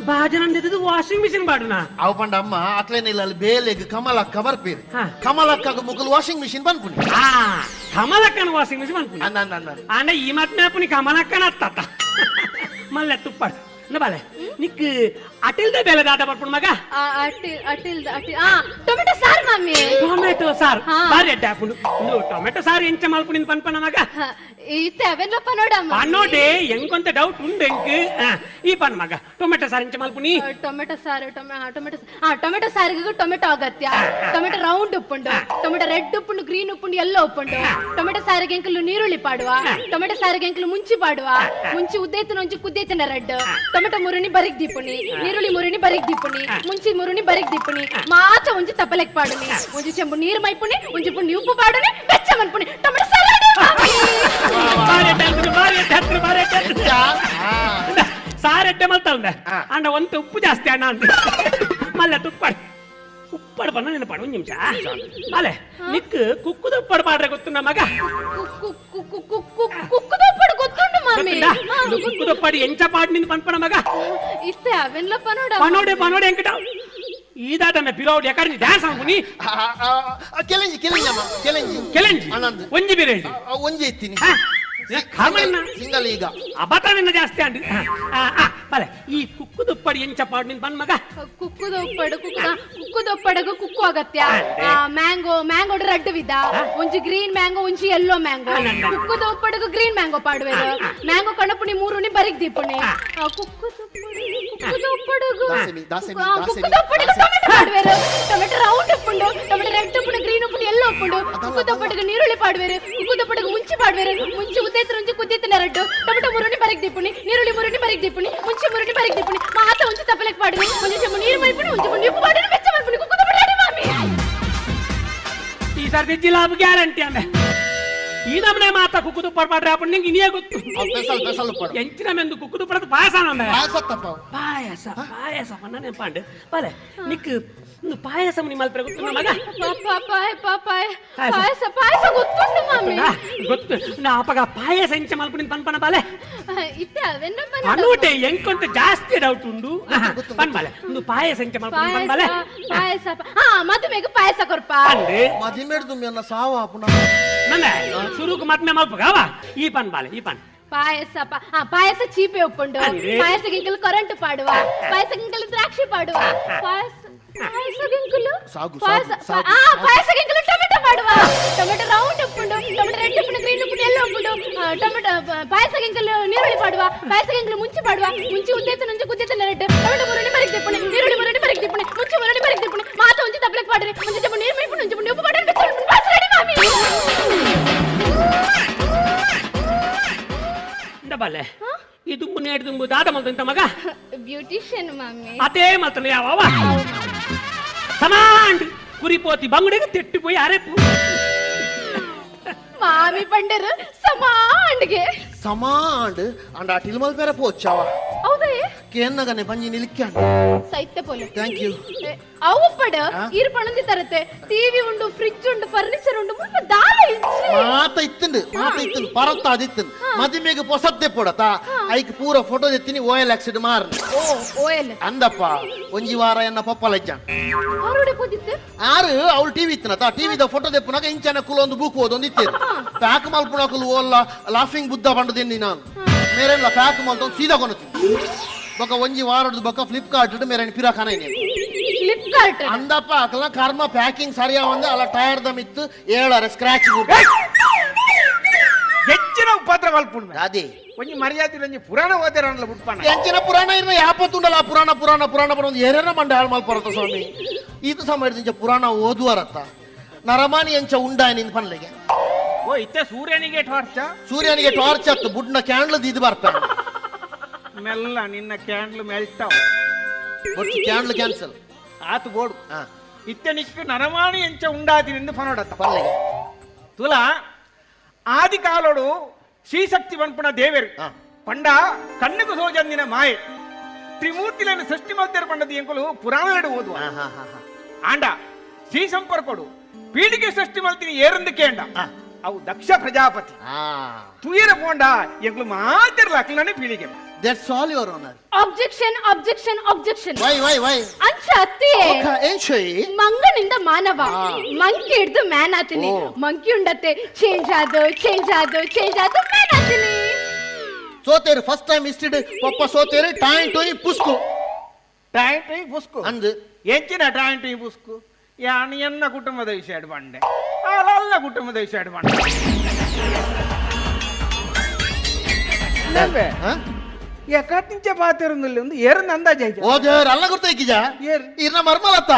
ಬಾಜನ ವಾಷಿಂಗ್ ಮಿಷಿನ್ ಬಾಡುನಾ? ಅವು ಪಂಡ ಅಮ್ಮ ಅತ್ಲೇನ ಇಲ್ಲ ಅಲ್ಲಿ ಬೇಲೆಗ್ ಕಮಲಕ್ಕ ಬರ್ಪೇರು. ಹಾ. ಕಮಲಕ್ಕಗ ಮುಕುಲ್ ವಾಷಿಂಗ್ ಮಿಷಿನ್ ಬನ್ಪುನಿ. ಆ ಕಮಲಕ್ಕನ ವಾಷಿಂಗ್ ಮಿಷಿನ್ ಅನ್ಪುನಿ. ಅನ್ನ ಅನ್ನ ಅನ್ನ. ಆಂಡ ಈ ಮಾತ್ ಕಮಲಕ್ಕನ ಅತ್ತ ಮಲ್ಲೆ ತುಪ್ಪಾಡು ಬಾಲೆ ನಿಕ್ ಅಟಿಲ್ದ ಬೇಲೆ ದಾದ ಬರ್ಪುಣ ಮಗ. ಅಟಿ ಅಟಿಲ್ ಅಟಿ ಆ tomato sir mummy. Tomato sir. ಹಾ. ಬಾರಿ ಅಡ್ಡ ಹಾಪುಂಡು ಇಂದು ಟೊಮೆಟೊ ಸಾರು ಎಂಚ ಮಲ್ಪುನಿಂದ ಪನ್ಪನ ಮಗ. ಇತ್ತ ಅವೆಲ್ಲ ಪನೋಡ. ಪನ್ನೋಡೆ ಎಂಕೊಂತ ಡೌಟ್ ಉಂಡು ಎಂಕ್. ಈ ಪನ್ ಮಗ ಟೊಮೆಟೊ ಸಾರು ಎಂಚ ಮಲ್ಪುನಿ? ಟೊಮೆಟೊ ಸಾರು ಟೊಮೆಟೊ ಆ ಟೊಮೆಟೊ ಸಾರಿಗೆ ಟೊಮೆಟೊ ಅಗತ್ಯ. ಟೊಮೆಟೊ ರೌಂಡ್ ಉಪ್ಪುಂಡು, ಟೊಮೆಟೊ ರೆಡ್ ಉಪ್ಪುಂಡು, ಗ್ರೀನ್ ಉಪ್ಪುಂಡು, ಎಲ್ಲೋ ಉಪ್ಪುಂಡು. ಟೊಮೆಟೊ ಸಾರಿಗೆ ಎಂಕಲು ನೀರುಳ್ಳಿ ಪಾಡುವ, ಟೊಮೆಟೊ ಸಾರಿಗೆ ಎಂಕಲು ಮುಂಚಿ ಪಾಡುವ. ಮುಂಚಿ ಉದ್ದೇತನ ಒಂಜಿ ಕುದ್ದೇತನ ರೆಡ್ ಟೊಮೆಟೊ ಮುರುಣಿ ಬರಿಗ್ ದೀಪುಣಿ, ನೀರುಳ್ಳಿ ಮುರುಣಿ ಬರಿಗ್ ದೀಪುಣಿ, ಮುಂಚಿ ಮುರುಣಿ ಬರಿಗ್ ದೀಪುಣಿ, ಮಾಚ ಒಂಜಿ ತಪಲೆಕ್ ಪಾಡುನಿ, ಒಂಜಿ ಚೆಂಬು ನೀರು ಮೈಪುಣಿ, ಒಂಜಿ ಪುಂಡಿ ಉಪ್ಪು ಪಾಡುನಿ, ಬೆಚ್ಚ ಮನ್ಪುಣಿ ಟೊಮೆಟೊ ಸಾರು ready mummy. ಬಾರಿ ಅಡ್ಡ ಹಾಕ್ತಾರೆ, ಬಾರಿ ಅಡ್ಡ ಹಾಕ್ತಾರೆ, ಬಾರಿ ಅಡ್ಡ ಹಾಕ್ತಾರೆ. ಎಂಚ? ಆ. ಸಾರು ಎಡ್ಡೆ ಮಲ್ತಲ್ದೆ ಆ. ಅಂಡ ಒಂತ ಉಪ್ಪು ಜಾಸ್ತಿ ಅಣ್ಣ ಅಂತ ಮಲ್ಲ ತುಪ್ಪಾಡು ಉಪ್ಪಾಡು ಬಣ್ಣ ನೆನಪಾಡು ಒಂದು ನಿಮಿಷ ಮಲೆ ನಿಕ್ ಕುಕ್ಕುದ ಉಪ್ಪಾಡು ಪಾಡ್ರೆ ಗೊತ್ತು ಮಗ. ಕುಕ್ಕು ಕುಕ್ಕು ಕುಕ್ಕು ಕುಕ್ಕುದ ಉಪ್ಪುಡು ಗೊತ್ತುಂಡು ಮಮ್ಮಿ. ಗೊತ್ತುಂಡಾ? ಇದು ಕುಕ್ಕುದ ಉಪ್ಪಾಡು ಎಂಚ ಪಾಡು ನಿಂದು ಪನ್ಪಣ ಮಗ. ಇತ್ತೆ ಅವೆಲ್ಲ ಪನೋಡ. ಪನೋಡೆ ಪನೋಡೆ ಎಂಕಟ ಈದಾಟಮೆ ಪಿರೋಡ್ ಎಕಡೆ ಡ್ಯಾನ್ಸ್ ಅನ್ಕುನಿ. ಆ, ಆ, ಆ, ಕೆಲೆಂಜಿ ಕೆಲೆಂಜಿ ಅಮ್ಮ ಕೆಲೆಂಜಿ. ಕೆಲೆಂಜಿ. ಅನಂದ್. ಒಂಜಿ ಬಿರೇಜಿ. ಆ, ಒಂಜಿ ಇತ್ತೀನಿ. ಕರ್ಮಣ್ಣ. ಸಿಂಗಲ್ ಈಗ. ಅಬತಾನಿಂದ ಜಾಸ್ತಿ ಅಂಡ್ ಬಲೆ ಈ ಕುಕ್ಕುದ ಉಪ್ಪಾಡು ಎಂಚ ಪಾಡು ನಿಂದು ಪನ್ ಮಗ. ಕುಕ್ಕುದ ಉಪ್ಪಡು ಕುಕ್ಕುದ ಕುಕ್ಕುದ ಉಪ್ಪಡಗು ಕುಕ್ಕು ಅಗತ್ಯ. Mango mango red ವಿಧ, ಒಂಜಿ ಗ್ರೀನ್ ಮ್ಯಾಂಗೋ, ಒಂಜಿ ಯೆಲ್ಲೋ ಮ್ಯಾಂಗೋ. ಕುಕ್ಕುದ ಉಪ್ಪಡಗು ಗ್ರೀನ್ ಮ್ಯಾಂಗೋ ಪಾಡುವೆರು. ಮ್ಯಾಂಗೋ ಕಣಪುಣಿ ಮೂರುಣಿ ಬರಿಗ್ ದೀಪುಣಿ. ಕುಕ್ಕುದ ಉಪ್ಪಡು ಕುಕ್ಕುದ ಉಪ್ಪಡಗು ದಾಸೆಮಿ, ದಾಸೆಮಿ, ಕುಕ್ಕುದ ದಾಸೆಮಿ, ಉಪ್ಪಡಗು ಟೊಮೆಟೊ ಪಾಡುವೆರು. ಟೊಮೆಟೊ ರೌಂಡ್ ಉಪ್ಪುಂಡು, ಟೊಮೆಟೊ ರೆಡ್ ಉಪ್ಪುಂಡು, ಗ್ರೀನ್ ಉಪ್ಪುಂಡು, ಯೆಲ್ಲೋ ಉಪ್ಪುಂಡು, ಕುಕ್ಕು ದಪ್ಪಟಿಗೆ ನೀರುಳ್ಳಿ ಪಾಡುವೆರು, ಕುಕ್ಕು ದಪ್ಪಟಿಗೆ ಮುಂಚಿ ಪಾಡುವೆರು, ಮುಂಚಿ ಉದ್ದೇತ್ರ ಒಂಜಿ ಕುದ್ದಿತ್ತ ನೆರಡ್ಡು, ಟೊಮೆಟೊ ಮುರುಣಿ ಬರಕ್ ದೀಪುಣಿ, ನೀರುಳ್ಳಿ ಮುರುಣಿ ಬರಕ್ ದೀಪುಣಿ, ಮುಂಚಿ ಮುರುಣಿ ಬರಕ್ ದೀಪುಣಿ, ಮಾತ ಒಂಜಿ ತಪ್ಪಲೆಕ್ ಪಾಡುವೆ, ಒಂಜಿ ಚೆಂಬು ನೀರು ಮೈಪುಣಿ, ಒಂಜಿ ಚೆಂಬು ಉಪ್ಪು ಪಾಡುವೆ, ಬೆಚ್ಚ ಮಲ್ಪುಣಿ, ಕುಕ್ಕು ದಪ್ಪಟ ರೆಡಿ ಮಾಮಿ. ಈ ಸರ್ತಿ ಜಿಲಾಬ್ ಗ್ಯಾರಂಟಿ ಅಂದೆ. ಈ ನಮ್ಮನೆ ಮಾತ ಕುಕ್ಕು ತುಪ್ಪ ಪಾಡ್ರೆ ಅಪ್ಪ ನಿಂಗೆ ಇನಿಯೇ ಗೊತ್ತು. ಅವು ಸ್ಪೆಷಲ್ ಸ್ಪೆಷಲ್ ಉಪ್ಪಡು. ಎಂಚಿನ ಮೆಂದು ಕುಕ್ಕು ತುಪ್ಪದ ಪಾಯಸ ಅಂದೆ. ಪಾಯಸ ತಪ್ಪ. ಪಾಯಸ ಪಾಯಸ ಪನ್ನ ನೆನಪಾಂಡ್ ಬಾಲೆ ನಿಕ್ ಒಂದು ಪಾಯಸ ನಿಮ್ಮ ಮಲ್ಪರೆ ಗೊತ್ತು ಮಗ. ಪಾಯ ಪಾಯ. ಪಾಯಸ. ಪಾಯಸ ಪಾಯಸ ಗೊತ್ತುಂಟು ಮಾಮಿ. ಗೊತ್ತು ನಾ ಅಪಗ ಪಾಯಸ ಎಂಚ ಮಲ್ಪುನಿನ್ ಪನ್ಪನ ಬಾಲೆ. ಇತ್ತ ಅವೆನ್ನಪ್ಪ. ಪನೋಟೆ ಎಂಕೊಂತ ಜಾಸ್ತಿ ಡೌಟ್ ಉಂಡು ಪನ್ಬಾಲೆ, ಒಂದು ಪಾಯಸ ಎಂಚ ಮಲ್ಪುನಿನ್ ಪನ್ಬಾಲೆ. ಪಾಯಸ ಪಾಯಸ, ಹಾ, ಮದುವೆಗೆ ಪಾಯಸ ಕೊರ್ಪ. ಪಂಡು. ಮದಿಮೆಡ್ದು ಮೇನ ಸಾವ ಅಪುನ. ನನ್ನ ಸುರುಕು ಮದ್ಮೆ ಮಲ್ಪಗಾವ ಈ ಪನ್ ಬಾಲೆ, ಈ ಪನ್. ಪಾಯಸ ಹಾ, ಪಾಯಸ ಚೀಪೆ ಉಪ್ಪುಂಡು. ಅಂದ್ರೆ? ಪಾಯಸ ಗಿಂಕಲು ಕರೆಂಟ್ ಪಾಡುವ, ಪಾಯಸ ಗಿಂಕಲು ದ್ರಾಕ್ಷಿ ಪಾಡುವ, ಪಾಯಸ ಪಾಯಸ ಗಿಂಕಲು ಸಾಗು, ಪಾಯಸ ಸಾಗು, ಸಾಗು. ಆ ಪಾಯಸ ಗಿಂಕಲು ಟೊಮೆಟೊ ಪಾಡುವ, ಟೊಮೆಟೊ ರೌಂಡ್ ಉಪ್ಪುಂಡು, ಟೊಮೆಟೊ ರೆಡ್ ಉಪ್ಪುಂಡು, ಗ್ರೀನ್ ಉಪ್ಪುಂಡು, ಎಲ್ಲೋ ಉಪ್ಪುಂಡು, ಟೊಮೆಟೊ ಪಾಯಸ ಗಿಂಕಲು ನೀರುಳ್ಳಿ ಪಾಡುವ, ಪಾಯಸ ಗಿಂಕಲು ಮುಂಚಿ ಪಾಡುವ, ಮುಂಚಿ ಉದ್ದೇತ ನಂಜು ಕುದ್ದೇತ ನೆರಟ್ಟು, ಟೊಮೆಟೊ ಮುರುಣಿ ಮರಕ್ ದಿಪ್ಪುಣಿ, ನೀರುಳ್ಳಿ ಮುರುಣಿ ಮರಕ್ ದಿಪ್ಪುಣಿ, ಮುಂಚಿ ಮುರುಣಿ ಮರಕ್ ದಿಪ್ಪುಣಿ, ಮಾತ ಒಂಜಿ ತಪ್ಪಲೆಕ್ ಪಾಡ್ರಿ, ಒಂಜಿ ಚೆಂಬು ನೀರು ಮೈಪುಣಿ, ಒಂಜಿ ಚೆಂಬು ಉಪ್ಪು ಪಾಡ್ರಿ, ಬೆಚ್ಚ ಉಪ್ಪುಂಡು, ಪಾಯಸ ರೆಡಿ ಮಾಮಿ. ಇಂದ ಬಾಲೆ, ಈ ದುಂಬು ನೇಡ್ ದುಂಬು ದಾದ ಮಲ್ತ ಮಗ. ಬ್ಯೂಟಿಷಿಯನ್ ಮಾಮಿ. ಅದೇ ಮಲ್ತನ ಯಾವ ಸಮಾಂಡ್ ಕುರಿಪೋತಿ ಬಂಗುಡೆಗೆ ತೆಟ್ಟು ಪೋಯಿ ಅರೆಪು. ಮಾಮಿ ಪಂಡರು ಸಮಾಂಡ್ಗೆ. ಸಮ ಆಂಡ್ ಅಂಡ ಆ ಟಿಲ್ಮಲ್ ಬೇರೆ ಪೋಚಾವ. ಹೌದೇ. ಕೇನ್ನಗನೆ ಬಂಜಿ ನಿಲಿಕ್ಕಾಂಡ್. ಸೈತ್ಯ ಪೋಲೆ. Thank you. ಅವು ಪಡ ಇರು ಪಣಂದಿ ತರತೆ, ಟಿವಿ ಉಂಡು, ಫ್ರಿಡ್ಜ್ ಉಂಡು, ಫರ್ನಿಚರ್ ಉಂಡು, ಮುಲ್ಪ ದಾಲ ಇಜ್ಜಿ. ಮಾತ ಇತ್ತುಂಡು, ಮಾತ ಇತ್ತುಂಡು, ಪರತ್ತ ಅದಿತ್ತುಂಡು. ಮದಿಮೆಗೆ ಪೊಸತ್ತೆ ಪೊಡತ ಐಕ್ ಪೂರ ಫೋಟೋ ದೆತ್ತಿನಿ ಓಎಲ್ ಆಕ್ಸಿಡ್ ಮಾರ್ನ. ಓ ಓಎಲ್. ಅಂದಪ್ಪ ಒಂಜಿ ವಾರ ಎನ್ನ ಪಪ್ಪ ಲಜ್ಜ. ಆರೋಡೆ ಪೋದಿತ್ತು. ಆರು ಅವಳು ಟಿವಿ ಇತ್ತನತ, ಟಿವಿದ ಫೋಟೋ ದೆಪ್ಪುನಾಗ ಇಂಚನ ಕುಲೊಂದು ಬುಕ್ ಓದೊಂದು ಇತ್ತೇರು. ಪ್ಯಾಕ್ ಮಲ್ಪುನಕುಲು ಓಲ್ಲ ಲಾಫಿಂಗ್ ಬುದ್ಧ ಪಂಡದೆನ್ನಿ ನಾನು ಮೇರೆಲ್ಲ ಪ್ಯಾಕ್ ಮಲ್ತೊಂದು ಸೀದಾ ಕೊನತಿ ಬೊಕ ಒಂಜಿ ವಾರಡ್ದು ಬೊಕ ಫ್ಲಿಪ್ಕಾರ್ಟ್ ಮೇರೆ ಪಿರಾಖಾನ ಫ್ಲಿಪ್ಕಾರ್ಟ್. ಅಂದಪ್ಪ ಅಕಲ ಕರ್ಮ ಪ್ಯಾಕಿಂಗ್ ಸರಿಯಾ ಒಂದು ಅಲ್ಲ ಟೈರ್ the ಮಿತ್ತು ಏಳಾರೆ ಸ್ಕ್ರಾಚ್. ಹೆಚ್ಚಿನ ಉಪದ್ರ ಮಲ್ಪುಂಡು. ಅದೇ. ಒಂಜಿ ಮರ್ಯಾದೆ ಒಂಜಿ ಪುರಾಣ ಓದಿರಲ್ಲ ಬುಟ್ಪಣ. ಎಂಚಿನ ಪುರಾಣ ಇರ್ನ ಯಾಪತ್ತುಂಡಲ್ಲ, ಆ ಪುರಾಣ ಪುರಾಣ ಪುರಾಣ ಪುರಾಣ ಏರೇನ ಮಂಡೆ ಹಾಳು ಮಲ್ಪರತ್ತ ಸ್ವಾಮಿ. ಈತ ಸಮಯದ ಇಂಚ ಪುರಾಣ ಓದುವರತ್ತ ನರಮಾನಿ ಎಂಚ ಉಂಡಾಯ ನಿನ್ ಪನ್ಲೆಗೆ. ಓ ಇತ್ತೆ ಸೂರ್ಯನಿಗೆ ಟಾರ್ಚ. ಸೂರ್ಯನಿಗೆ ಟಾರ್ಚ್ ಹತ್ತು ಬುಡ್ನ ಕ್ಯಾಂಡ್ಲ್ ಇದು ಬರ್ತಾನೆ. ಮೆಲ್ಲ ನಿನ್ನ ಕ್ಯಾಂಡ್ಲ್ ಮೆಲ್ಟಾವ್. But candle cancel. ಆತು ಬೋಡು. ಹಾ. ಇತ್ತೆ ನಿಕ್ಕು ನರಮಾಣಿ ಎಂಚ ಉಂಡಾತಿನಿಂದ ಪನೋಡತ್ತ. ಪನ್ಲೆಗೆ. ತುಲಾ ಆದಿ ಕಾಲೋಡು ಶ್ರೀಶಕ್ತಿ ವನ್ಪುಣ ದೇವೆರು ಪಂಡ ಕಣ್ಣುకు ಸೋಜಂದಿನ ಮಾಯೆ ತ್ರಿಮೂರ್ತಿలను ಸೃಷ್ಟಿ ಮಲ್ತೇರು ಪಂಡದಿ ಎಂಕುಲು ಪುರಾಣಲೆಡು ಓದುವ. ಹಾ ಹಾ ಹಾ ಹಾ. ಆಂಡ ಶ್ರೀ ಸಂಪರ್ಕೊಡು ಪೀಳಿಗೆ ಸೃಷ್ಟಿ ಮಲ್ತಿನಿ ಏರಂದು ಕೇಂಡ. ಅವು ದಕ್ಷ ಪ್ರಜಾಪತಿ. ತುಯರ ಪೋಂಡ ಎಂಕುಲು ಮಾತಿರ್ಲ ಅಕ್ಲನೆ ಪೀಳಿಗೆ. That's all your honour. Objection, objection, objection. Why why why? ಅಂಚ ಅತ್ತಿ. ಏನ್ ಶೋಯಿ? ಮಂಗನಿಂದ ಮಾನವ, ಮಂಕಿ ಹಿಡ್ದು ಮ್ಯಾನ್ ಆತೀನಿ. ಓ. ಮಂಕಿ ಉಂಡತ್ತೆ ಚೇಂಜ್ ಆದು ಚೇಂಜ್ ಆದು ಚೇಂಜ್ ಆದು ಮ್ಯಾನ್ ಆತೀನಿ. ಸೋತೇರು ಫಸ್ಟ್ ಟೈಮ್ ಇಸ್ಟಿಡ್ ಪಪ್ಪ ಸೋತೇರು ಟಾಯ್ ಟೋಯ್ ಪುಸ್ಕು. ಟಾಯ್ ಟುಯ್ ಪುಸ್ಕು. ಅಂದು. ಎಂಚಿನ ಟಾಯ್ ಟುಯ್ ಪುಸ್ಕು ಯಾನ್ ಎನ್ನ ಕುಟುಂಬದ ವಿಷಯ ಬಂಡೆ ಅಲ್ಲ ಕುಟುಂಬದ ವಿಷಯ ಬಂಡೆ. ಹಾ? ಎಕಟ್ಟಿಂಚ ಪಾತಿರುಂದಿಲ್ಲ ಒಂದು ಏರು ಅಂದಾಜ್ ಆಯ್ತು. ಓ ದೇವ್ರ ಅಲ್ಲ ಗೊತ್ತೈಕಿಜ. ಏರ್? ಇರ್ನ ಮರ್ಮಲತ್ತ.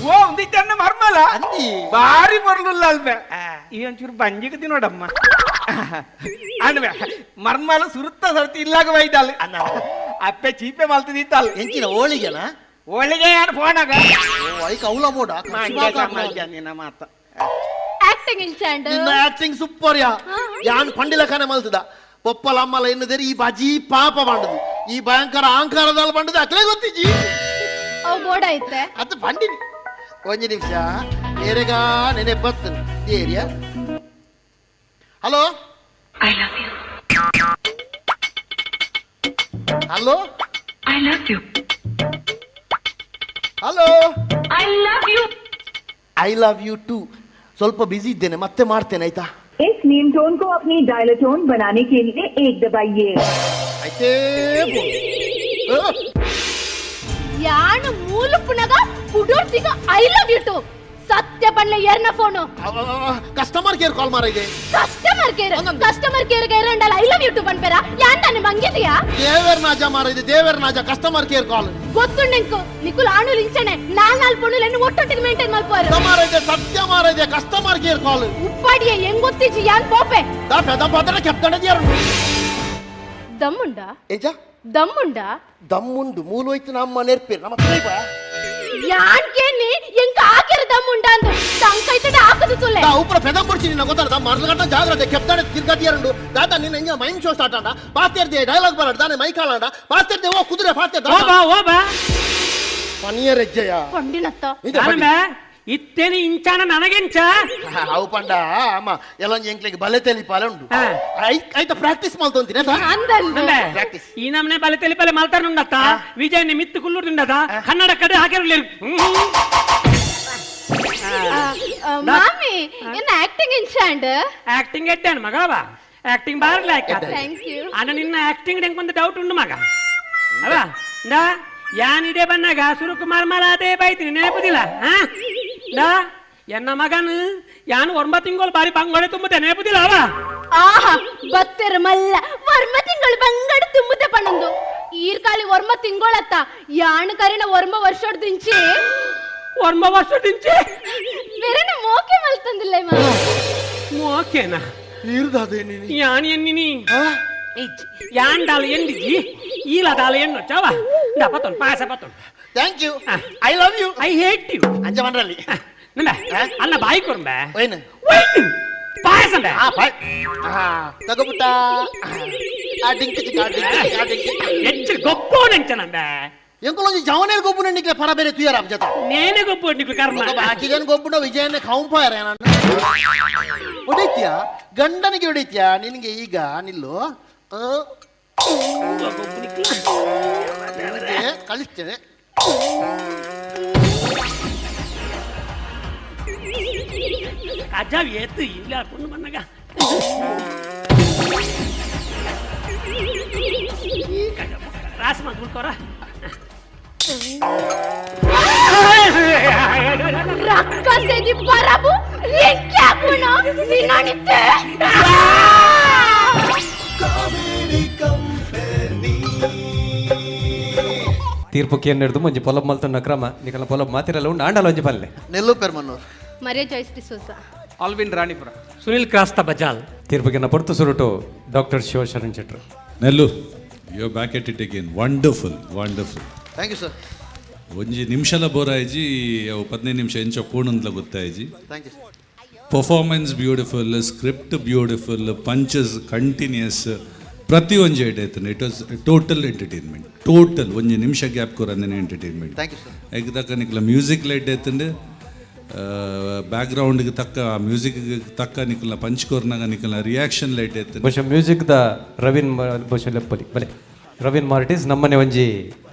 ಓ ಒಂದಿತ್ತನ್ನ ಮರ್ಮಲ. ಅಂದಿ. ಬಾರಿ ಬರ್ಲಿಲ್ಲ ಅಲ್ವೇ ಈ ಒಂಚೂರು ಬಂಜಿಗೆ ತಿನ್ನೋಡಮ್ಮ ಅನ್ವೆ ಮರ್ಮಲ ಸುರುತ್ತ ಸರ್ತಿ ಇಲ್ಲಾಗ ಬೈದಾಳ ಅಪ್ಪೆ ಚೀಪೆ ಮಲ್ತದಿತ್ತಲ್ಲ. ಎಂಚಿನ ಹೋಳಿಗೆನ? ಹೋಳಿಗೆ ಯಾರು ಫೋನಾಗ. ಓ ಐಕ ಅವಲ ಬೋಡ. ನಿನ್ನ ಮಾತ. ಆಕ್ಟಿಂಗ್ ಇಲ್ಚಾಂಡ್. ನಿನ್ನ ಆಕ್ಟಿಂಗ್ ಸೂಪರ್ ಯಾ. ಯಾನ್ ಪಂಡಿಲ ಖಾನೆ ಮಲ್ತದ ಪೊಪ್ಪಲ ಅಮ್ಮಲ ಎನ್ನದೇರಿ ಈ ಬಾಜಿ ಪಾಪ ಬಂಡದು ಈ ಭಯಂಕರ ಅಹಂಕಾರದಾಲ್ ಬಂಡದು ಅಕ್ಲೇ ಗೊತ್ತಿಜ್ಜಿ. ಅವು ಬೋರ್ಡ್ ಐತೆ. ಅದು ಪಂಡಿನಿ ಒಂಜಿ ನಿಮಿಷ ಏರೆಗ ನೆನೆ ಬರ್ತೇನೆ area. Hello. I love you. Hello. I love you. Hello. I love you. I love you too. ಸ್ವಲ್ಪ ಬಿಸಿ ಇದ್ದೇನೆ, ಮತ್ತೆ ಮಾಡ್ತೇನೆ ಆಯ್ತಾ? इस नीमटोन को अपनी डायलटोन बनाने के लिए एक दबाइए। ಆಯ್ತೇ ಬೋ. ಯಾನು ಮೂಲುಪುನಗ ಕುಡೋರ್ತಿಗ I love you to ಸತ್ಯ ಪಣ್ಲೆ ಏರ್ನ ಫೋನು? ಕಸ್ಟಮರ್ ಕೇರ್ ಕಾಲ್ ಮಾರ ಇದೆ. ಕಸ್ಟಮರ್ ಕೇರ್, ಕಸ್ಟಮರ್ ಕೇರ್ ಗೆ I love you to ಪನ್ಪೆರ ಯಾನ್ ತಾನೆ ಮಂಗಿದೆಯಾ? ದೇವರ್ ನಾಜ ಮಾರ ಇದೆ, ದೇವರ್ ನಾಜ ಕಸ್ಟಮರ್ ಕೇರ್ ಕಾಲ್. ಗೊತ್ತುಂಡೆಂಕು ನಿಕುಲ್ ಆಣುಲ್ ಇಂಚಣೆ ನಾಲ್ ನಾಲ್. ನಾಲ್ ಪೊಣ್ಣುಲೆನ್ ಒಟ್ಟೊಟ್ಟಿಗೆ ಮೇಂಟೈನ್ ಮಲ್ಪುವರು. ಮಾರ ಇದೆ, ಸತ್ಯ ಮಾರ ಇದೆ. ಕಸ್ಟಮರ್ ಕೇರ್ ಕಾಲ್. ಉಪ್ಪಾಡಿಯ ಹೆಂಗ್ ಗೊತ್ತಿಜ್ಜಿ, ಯಾನ್ ಪೋಪೆ. ದಾ ಪೆದ ಪದರ ಕೆಪ್ತಡ ದಿಯರು. ದಮ್ಮುಂಡ? ಎಂಚ? ದಮ್ಮುಂಡ? ದಮ್ಮುಂಡು, ಮೂಲು ಹೋಯ್ತು. ನಮ್ಮ ನೆರ್ಪೇರು ನಮ್ಮ ಪ್ರೇಮ. ಯಾನ್ ಕೇನಿ ಎಂಕ ಆಕೆರ ದಮ್ಮುಂಡ ಅಂದು ತಂಕೈತಡೆ ಹಾಕದು ತುಲೆ. ದಾ ಉಪ್ರ ಪೆದ ಕೊಡ್ತೀನಿ ನಿನ್ನ ಗೊತ್ತಲ್ಲ. ಮರ್ಲ ಗಂಟ ಜಾಗ್ರತೆ, ಕೆಪ್ತಾಡೆ ತಿರ್ಗದಿಯರುಂಡು. ದಾದಾ ನಿನ್ನ ಎಂಜ ಮೈಂಡ್ ಶೋ ಸ್ಟಾರ್ಟ್ ಆಂಡ ಪಾತೇರ್ದೆ ಡೈಲಾಗ್ ಬರಡ್ ದಾನೆ ಮೈಕಾಲಾಂಡ ಪಾತೇರ್ದೆ. ಓ ಕುದುರೆ ಪಾತೇರ್. ಓ ಬಾ, ಓ ಬಾ. ಪನಿಯರ್ ಹೆಜ್ಜೆಯ. ಪಂಡಿನತ್ತ. ದಾನಂಬೆ, ಇತ್ತೇನೆ ಇಂಚಾನ ನನಗೆಂಚ? ಅವು ಪಂಡ ಅಮ್ಮ ಎಲ್ಲೊಂಜಿ ಎಂಕ್ಲೆಗ್ ಬಲೆ ತೆಲಿಪಾಲೆ ಉಂಡು. ಹಾ. ಐತ ಪ್ರಾಕ್ಟೀಸ್ ಮಲ್ತೊಂತೀನಿ ಆಯ್ತಾ? ಅಂದಲ್ಲ. ನಂಬೆ, Practice. ಈ ನಮ್ನೆ ಬಲೆ ತೆಲಿಪಲೆ ಮಲ್ತಾರ ವಿಜಯ್ ಮಿತ್ತು ಕುಲ್ಲೂರ್ದುಂಡದ ಕನ್ನಡ ಕಡೆ ಹಾಕಿರ್ಲಿ. ಮಾಮಿ, ಎನ್ನ ಆಕ್ಟಿಂಗ್ ಇನ್ಶಾಂಡ್? ಆಕ್ಟಿಂಗ್ ಎಡ್ಡಾನ ಮಗ ಬಾ, ಆಕ್ಟಿಂಗ್ ಬಾರ್ಲ. Thank you. ಅಣ್ಣ, ನಿನ್ನ ಆಕ್ಟಿಂಗ್ ಹೆಂಗ್ ಒಂದು ಡೌಟ್ ಉಂಡು ಮಗ ಅವ ನಾ ಯಾನಿಡೆ ಬನ್ನಾಗ ಸುರುಕುಮಾರ್ ಮರ ಅದೇ ಬೈತೀನಿ, ನೆನಪುದಿಲ್ಲ? ಹಾ, ನಾ ಎನ್ನ ಮಗನು ಯಾನು ಒಂಬತ್ತು ತಿಂಗಳು ಬಾರಿ ಬಂಗೋಡೆ ತುಂಬುತ್ತೆ, ನೆನಪುದಿಲ್ಲ ಅವ? ಆಹಾ, ಬತ್ತೆರ ಮಲ್ಲ ವರ್ಮ ತಿಂಗಳು ಬಂಗಡ ತುಂಬುತ್ತೆ ಪಣ್ಣಂದು. ಈರ್ಕಾಲಿ ವರ್ಮ ತಿಂಗಳತ್ತ, ಯಾಣು ಕರಿನ ವರ್ಮ ವರ್ಷೋಡ್ದಿಂಚಿ. ಒಂಬ ವರ್ಷದಿಂಚಿ? ಬೇರೆನ ಮೋಕೆ ಮಲ್ತಂದಿಲ್ಲ ಮಾ. ಮೋಕೆನಾ? ಇರ್ದಾದೆ ನೀನು. ಯಾನ್ ಎನ್ನಿನಿ ಯಾನ್ ಡಾಲ ಎಂದಿಜಿ, ಈಲ ದಾಲ ಎಣ್ಣು ಚಾವ ಇಂದ ಪತ್ತೊಂದು payasa ಪತ್ತೊಂದು. Thank you. Ha. I love you. I hate you. ಅಂಚ ಮಂಡ್ರಲ್ಲಿ. ನಂಬೆ, ಅಲ್ಲ ಬಾಯಿ ಕೊರ್ಂಬೆ. ಏನು? ಪಾಯಸ ಬೆ. ಆ ಬಾಯ್ ಆ ತಗೋಬಿಟ್ಟ ಆ ಡಿಂಕ್ ಚಿಕ್ಕ ಆ ಡಿಂಕ್ ಚಿಕ್ಕ ಆ ಡಿಂಕ್. ಹೆಚ್ಚು ಗೊಪ್ಪೋ ನೆಂಚ ನಂಬೆ. ಎಂಕುಲೊಂಜಿ ಜವನೇರ್ ಗೊಬ್ಬು ನಿಕ್ಲೆ ಪರ ಬೇರೆ ತುಯರ ಜತ. ನೇನೆ ಗೊಪ್ಪು ನಿಕ್ಲು ಕರ್ಮ. ಬಾಕಿಗೇನು ಗೊಬ್ಬುಂಡ ವಿಜಯನ್ನೇ ಖಾಂಪಾಯರ ನಾನು ಹೊಡಿತ್ಯಾ, ಗಂಡನಿಗೆ ಹೊಡಿತ್ಯಾ ನಿನಗೆ ಈಗ ನಿಲ್ಲು. ಆ, ನಿನಗೆ ಕಳಿಸ್ತೇನೆ. ಅಜ್ಜ ಏತು ಇಲ್ಲ ಕೊಂಡು ಬಂದಾಗ ರಾಸ ಮಾಡ್ಕೊರ. ರಕ್ಕಸೆದಿ ಪರಬು ಎಂಕೆ ಹಾಕೋಣ ನಿನ್ನಣಿತೆ. ತೀರ್ಪು ಕೇನ್ ಹಿಡ್ದು ಒಂಜಿ ಪೊಲಬ್ ಮಲ್ತನ್ನ ಕ್ರಮ ನಿಕಲ ಪೊಲಬ್ ಮಾತಿರಲ್ಲ ಉಂಡು ಆಂಡಲ ಒಂಜಿ ಪಲ್ಲೆ. ನೆಲ್ಲು ಪೆರ್ಮನ್ನೂರ್. ಮರಿಯಾ ಜಾಯ್ಸ್ ಡಿಸೋಜಾ. ಆಲ್ವಿನ್ ರಾಣಿಪುರ. ಸುನಿಲ್ ಕ್ರಾಸ್ತ ಬಜಾಲ್. ತೀರ್ಪುಗೆನ್ನ ಪೊರ್ತು ಸುರುಟು doctor Shivasharan Shettar. Nellu, you back at it again. Wonderful, wonderful. Thank you sir. ಒಂಜಿ ನಿಮಿಷಲ ಬೋರಾಯ್ಜಿ, ಅವು 15 ನಿಮಿಷ ಎಂಚ ಪೂರ್ಣಂದ್ಲ ಗೊತ್ತಾಯ್ಜಿ. Thank you. Performance beautiful, script beautiful, punches continuous, ಪ್ರತಿ ಒಂಜಿ ಐಟ್ ಆಯ್ತು. It was total entertainment, total. ಒಂಜಿ ನಿಮಿಷ ಗ್ಯಾಪ್ ಕೊರಂದಿನ ಎಂಟರ್ಟೈನ್ಮೆಂಟ್. Thank you sir. ಐಕ್ ತಕ್ಕ ನಿಕ್ಲ ಮ್ಯೂಸಿಕ್ ಲೈಟ್ ಐತಂಡು, ಬ್ಯಾಕ್ಗ್ರೌಂಡ್ಗೆ ತಕ್ಕ ಮ್ಯೂಸಿಕ್ ತಕ್ಕ ನಿಕ್ಲ ಪಂಚ್ ಕೊರ್ನಾಗ ನಿಕ್ಲ ರಿಯಾಕ್ಷನ್ ಲೈಟ್ ಐತಂಡು. ಬಹುಶಃ ಮ್ಯೂಸಿಕ್ ದ ರವೀನ್ ಬಹುಶಃ ಲೆಪ್ಪಲಿ ಬಲೆ ರವೀನ್ ಮಾರ್ಟಿಸ್ ನಮ್ಮನೆ ಒಂಜಿ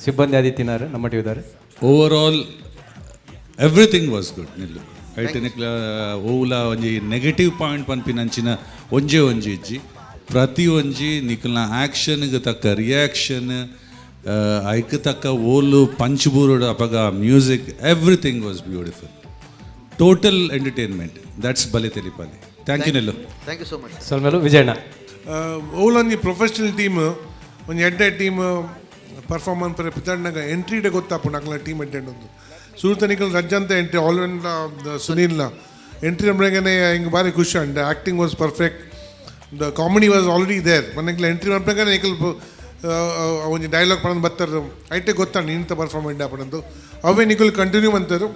ಸಿಬ್ಬಂದಿ ಆದಿತ್ತಿನಾರು ನಮ್ಮ ಟಿವಿದಾರೆ. Overall everything was good ನಿಲ್ಲು. ಐಟ್ ನಿಕ್ಲ ಓವುಲ ಒಂಜಿ ನೆಗೆಟಿವ್ ಪಾಯಿಂಟ್ ಪನ್ಪಿನಂಚಿನ ಒಂಜೆ ಒಂಜಿ ಇಜ್ಜಿ. ಪ್ರತಿ ಒಂಜಿ ನಿಕ್ಲ್ನ ಆ್ಯಕ್ಷನ್ಗೆ ತಕ್ಕ ರಿಯಾಕ್ಷನ್, ಐಕ್ ತಕ್ಕ ಓಲು ಪಂಚ್ ಬೂರುಡು ಅಪಗ music, everything was beautiful. Total entertainment, that's ಬಲೆ ತೆಲಿಪಾಲಿ. Thank you Nellu. Thank you so much. ಸೊಲ್ಮೆಲು ವಿಜಯಣ್ಣ. ಓಲೊಂಜಿ ಪ್ರೊಫೆಷನಲ್ ಟೀಮ್, ಒಂಜಿ ಎಡ್ಡೆ ಟೀಮ್ ಪರ್ಫಾರ್ಮ್ ಮನ್ಪರೆ ಪಿತರ್ನಾಗ ಎಂಟ್ರಿ ಡೇ ಗೊತ್ತಾಪುಂಡು ಅಕ್ಲ ಟೀಮ್ ಎಡ್ಡೆ ಒಂದು. ಸುರುತ ನಿಕಲ್ ರಜ್ಜಂತ ಎಂಟ್ರಿ, ಆಲ್ವೆನ್ ಸುನೀಲ್ನ ಎಂಟ್ರಿ ನಮ್ರೆಗನೆ ಹಿಂಗೆ ಭಾರಿ ಖುಷಿ and acting was perfect, the comedy was already there. ಮನೆಗ್ಲ entry ಮನ್ಪೆಗೆ ನಿಕಲ್ ಒಂಜಿ ಡೈಲಾಗ್ ಪಣಂದು ಬತ್ತಾರೆ, ಐಟೆ ಗೊತ್ತಾಂಡು ನಿಂತ ಪರ್ಫಾರ್ಮ್ ಆಪಣಂದು. ಅವೇ ನಿಕಲ್ ಕಂಟಿನ್ಯೂ ಅಂತಾರೆ.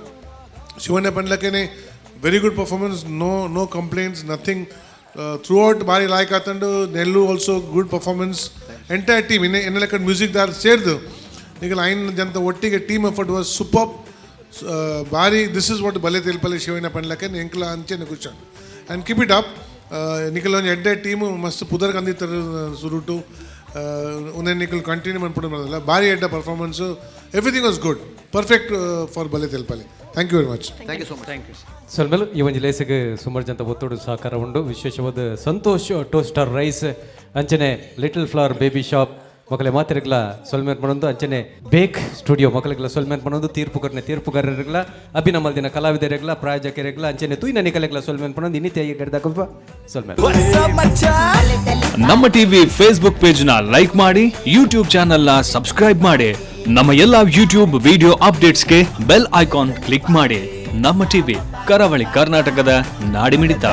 Shivanna ಪನ್ಲಕ್ಕೇನೆ very good performance, no complaints, nothing throughout. ಭಾರಿ ಲಾಯ್ಕ್ ಆತಂಡು. ನೆಲ್ಲು also good performance, entire team. ಇನ್ನೆ ಎನ್ನೆಲ್ಲ ಕಡೆ ಮ್ಯೂಸಿಕ್ ದಾರ್ ಸೇರ್ದು ಈಗ ಐನ್ ಜನ ಒಟ್ಟಿಗೆ ಟೀಮ್ ಎಫರ್ಟ್ ವಾಸ್ ಸೂಪರ್ ಭಾರಿ. This is what ಬಲೆ ತೆಲ್ಪಲೆ ಶಿವಣ್ಣ ಪನ್ಲಕ್ಕೆ ಎಂಕ್ಲ ಅಂಚೆನೆ ಖುಷಿ. ಆ್ಯಂಡ್ ಕೀಪ್ it up ನಿಕಲ್. ಒಂಜಿ ಎಡ್ಡೆ ಟೀಮು ಮಸ್ತ್ ಪುದರ್ ಕಂದಿತ್ತಾರೆ ಸುರುಟು. ಒಂದೇ ನಿಕಲ್ ಕಂಟಿನ್ಯೂ ಮನ್ಪುಡು ಮಾಡೋದಲ್ಲ. ಭಾರಿ ಎಡ್ಡೆ performance, everything was good, perfect for ಬಲೆ ತೆಲ್ಪಲೆ. Thank you very much. Thank you so much. Thank you. ಸೊಲ್ಮೆಲು. ಈ ಒಂಜಿ ಲೇಸಿಗೆ ಸುಮಾರು ಜನ ಒತ್ತೋಡು ಸಹಕಾರ ಉಂಡು. ವಿಶೇಷವಾದ ಸಂತೋಷ್ ಟೋಸ್ಟರ್ ರೈಸ್, ಅಂಚನೆ ಲಿಟಲ್ ಫ್ಲವರ್ ಬೇಬಿ ಶಾಪ್ ಮಕ್ಕಳ ಮಾತಿರಗ್ಲ ಸೊಲ್ಮೇರ್ ಪಣೊಂದು, ಅಂಚನೆ ಬೇಕ್ ಸ್ಟುಡಿಯೋ ಮಕ್ಕಳಿಗೆಲ್ಲ ಸೊಲ್ಮೇರ್ ಪಣೊಂದು, ತೀರ್ಪು ಕೊರ್ನೆ ತೀರ್ಪುಗಾರರಿಗ್ಲ, ಅಭಿನಮಲ್ದಿನ ಕಲಾವಿದರಿಗ್ಲ, ಪ್ರಾಯೋಜಕರಿಗ್ಲ, ಅಂಚನೆ ತೂಯಿನ ನಿಕಲೆಗ್ಲ ಸೊಲ್ಮೇರ್ ಪಣೊಂದು, ಇನ್ನಿತ್ಯ ಗಡ್ದಾಕಪ್ಪ ಸೊಲ್ಮೇರ್. ನಮ್ಮ ಟಿವಿ ಫೇಸ್ಬುಕ್ ಪೇಜ್ ನ ಲೈಕ್ ಮಾಡಿ, ಯೂಟ್ಯೂಬ್ ಚಾನೆಲ್ ನ ಸಬ್ಸ್ಕ್ರೈಬ್ ಮಾಡಿ. ನಮ್ಮ ಎಲ್ಲಾ ಯೂಟ್ಯೂಬ್ ವಿಡಿಯೋ ಅಪ್ಡೇಟ್ಸ್ಗೆ ಬೆಲ್ ಐಕಾನ್ ಕ್ಲಿಕ್ ಮಾಡಿ. ನಮ್ಮ ಟಿವಿ, ಕರಾವಳಿ ಕರ್ನಾಟಕದ ನಾಡಿಮಿಡಿತ.